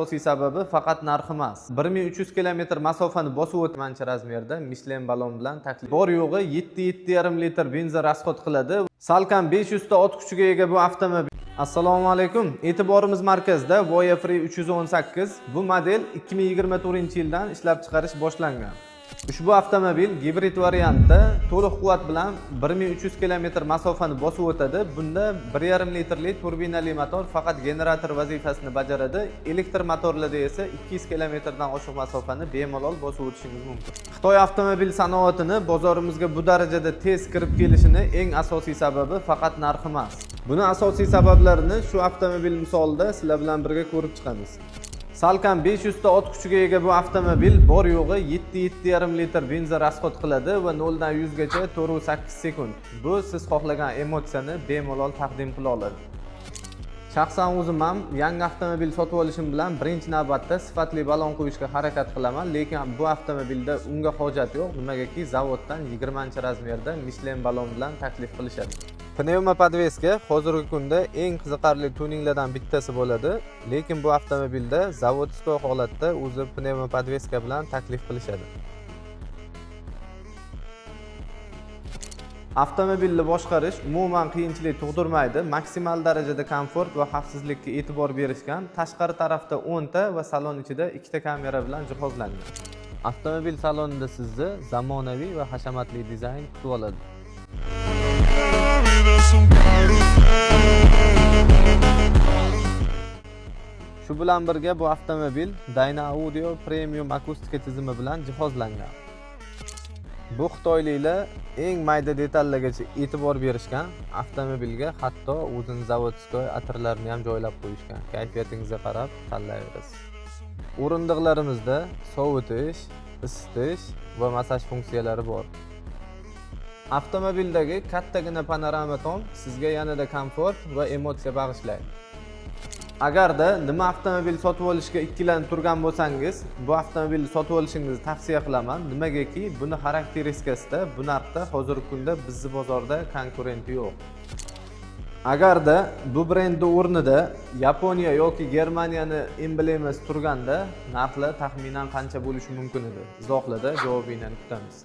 Asosiy sababi faqat narxi emas. 1300 kilometr masofani bosib o'tmancha размер da Michelin balon bilan taklif. Bor yo'g'i 7-7,5 litr benzin расход qiladi. Salkam 500 ta ot kuchiga ega bu avtomobil. Assalomu alaykum. E'tiborimiz markazida Voyah Free 318. Bu model 2024-yildan ishlab chiqarish boshlangan. Ushbu avtomobil gibrid variantda to'liq quvvat bilan 1300 kilometr masofani bosib o'tadi. Bunda 1,5 litrli turbinali motor faqat generator vazifasini bajaradi. Elektr motorlarda esa 200 kilometrdan oshiq masofani bemalol bosib o'tishingiz mumkin. Xitoy avtomobil sanoatini bozorimizga bu darajada tez kirib kelishini eng asosiy sababi faqat narxi emas. Buni asosiy sabablarini shu avtomobil misolida sizlar bilan birga ko'rib chiqamiz. Salkam 500 ta ot kuchiga ega bu avtomobil bor yo'g'i 7-7,5 litr benzin расход qiladi va 0 dan 100 gacha 4,8 sekund. Bu siz xohlagan emotsiyani bemalol taqdim qila oladi. Shaxsan o'zim ham yangi avtomobil sotib olishim bilan birinchi navbatda sifatli balon qo'yishga harakat qilaman, lekin bu avtomobilda unga hojat yo'q, nimagaki zavoddan 20 размер da Michelin balon bilan taklif qilishadi. Pnevmo подвеска hozirgi kunda eng qiziqarli tuninglardan bittasi bo'ladi, lekin bu avtomobilda заводской holatda o'zi pnevmo подвеска bilan taklif qilishadi. Avtomobilni boshqarish umuman qiyinchilik tug'dirmaydi. Maksimal darajada komfort va xavfsizlikka e'tibor berishgan. Tashqari tarafda 10 ta va salon ichida 2 ta kamera bilan jihozlangan. Avtomobil salonida sizni zamonaviy va hashamatli dizayn kutib oladi. La vida es un carrusel. Shu bilan birga bu avtomobil Dynaudio Premium akustika tizimi bilan jihozlangan. Bu xitoyliklar eng mayda detallargacha e'tibor berishgan. Avtomobilga hatto o'zini заводской atirlarini ham joylab qo'yishgan. Kayfiyatingizga qarab tanlayverasiz. O'rindiqlarimizda sovutish, isitish va massaj funksiyalari bor. Avtomobildagi kattagina panorama tom sizga yanada komfort va emotsiya bag'ishlaydi. Agarda nima avtomobil sotib olishga ikkilanib turgan bo'lsangiz, bu avtomobilni sotib olishingizni tavsiya qilaman. Nimagaki, buni xarakteristikasida bu narxda hozirgi kunda bizni bozorda konkurenti yo'q. Agarda bu brendni o'rnida Yaponiya yoki Germaniyani emblemasi turganda, narxlar taxminan qancha bo'lishi mumkin edi? Izohlarda javobinglarni kutamiz.